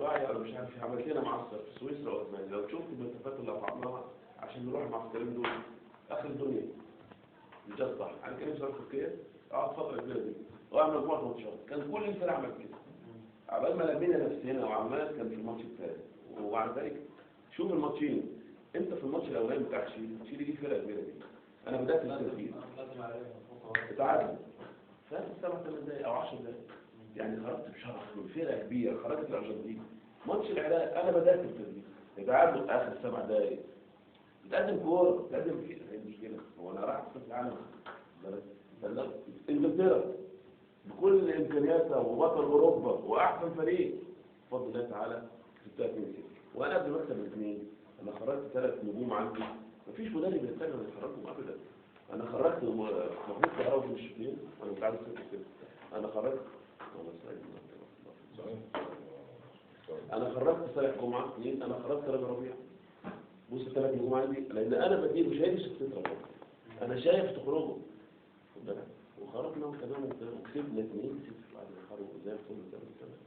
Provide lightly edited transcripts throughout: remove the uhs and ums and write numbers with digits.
راعي انا مش عارف، عملت لنا معسكر في سويسرا والمانيا. لو شفت المسافات اللي قطعناها عشان نروح المعسكرين دول اخر الدنيا، مش ده الصح. انا كان نفسي اروح تركيا اقعد فترة كبيرة دي واعمل مجموعة ماتشات، كان كل الفرق عملت كده. عبال ما لمينا نفسنا وعمال كان في الماتش الثالث. وبعد ذلك شوف الماتشين، انت في الماتش الاولاني بتاع تشيلي، تشيلي دي فرقه كبيرة جدا، انا بدات التسجيل اتعادل فات 7 8 دقايق او 10 دقايق، يعني خرجت بشرف من فرقه كبيرة، خرجت الارجنتين. ماتش العراق انا بدات التسجيل اتعادلوا اخر 7 دقايق، بتقدم كورة بتقدم فيه، هي المشكلة هو انا رايح كاس العالم؟ انجلترا بكل امكانياتها وبطل اوروبا واحسن فريق بفضل الله تعالى كسبتها 2-0. وانا قبل ما اكسب الاثنين انا خرجت 3 نجوم عندي، مفيش مدرب يستنى ان يخرجهم ابدا. انا خرجت محمود كهربا في الشوطين وانا متعادل 0-0، انا خرجت انا خرجت صالح جمعه 2، انا خرجت رامي ربيعة. بص 3 نجوم عندي، لان انا بديل مش شايف شخصية ربيعة، انا شايف تخرجه، خد بالك. وخرجنا وتمام وكسبنا 2-0 بعد ما خرجوا زي الفل تمام تمام.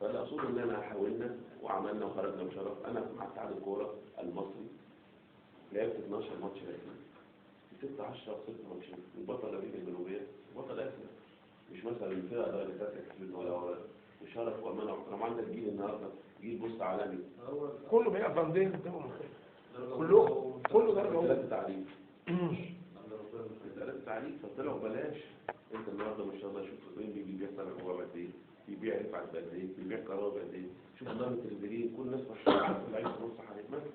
فاللي اقصده ان انا حاولنا وعملنا وخرجنا بشرف. انا مع اتحاد الكورة المصري لعبت 12 ماتش رسمي، كسبت 10 وخسرت ماتشين، البطل امريكا الجنوبية بطل اسيا، مش مثلا الفرقة درجه ثالثة كسبت ولا وشرف وامانه واحترام. عندك جيل النهارده جيل بص عالمي كله بيقف عندنا قدامهم، كله درجه اولى. ثلاثة تعليق ثلاثة تعليق فطلعوا بلاش. انت النهارده ما شاء الله شوف مين بيبيع صالح جمعه قد ايه، بيبيع رفعت قد ايه، بيبيع كهرباء قد ايه، شوف ضربه تريزيجيه كل الناس مشهورة لعيب في نص حالات مثلا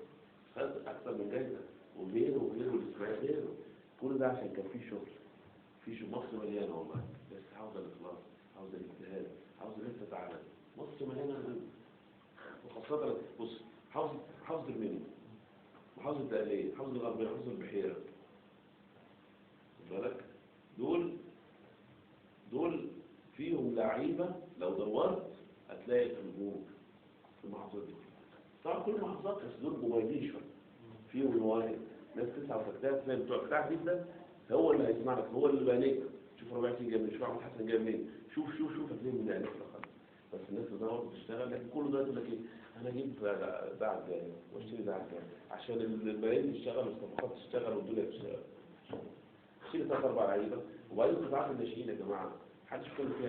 خد اكثر من جايزة وغيره وغيره والاسماعيلي غيره. كل ده عشان كان في شغل، في شغل. مصر مليانة والله، بس عاوزه الاخلاص، عاوزه الاجتهاد، عاوزه لسه تعلم. مصر مليانة وخاصة بص حافظ المنيا، محافظة الدقهليه، محافظة الغربية، محافظة البحيرة، خد بالك دول فيهم لعيبة لو دورت هتلاقي في النجوم في المحافظات دي. طبعا كل المحافظات بس دول مميزين شوية، فيهم مواهب، ناس تسعى وتجتهد. تلاقي بتوع بتاع ده هو اللي هيسمعك، هو اللي بانيك. شوف ربيع سين جاي منين، شوف احمد حسن جاي منين، شوف شوف شوف، هتلاقي من الالف خالص. بس الناس تدور وتشتغل. لكن كله دلوقتي يقول لك ايه، انا اجيب ده على الجاي واشتري ده على الجاي عشان الملايين تشتغل والصفقات تشتغل والدنيا تشتغل. اشتري 3 4 لعيبة. وبعدين قطاعات الناشئين يا جماعة محدش يتكلم فيها.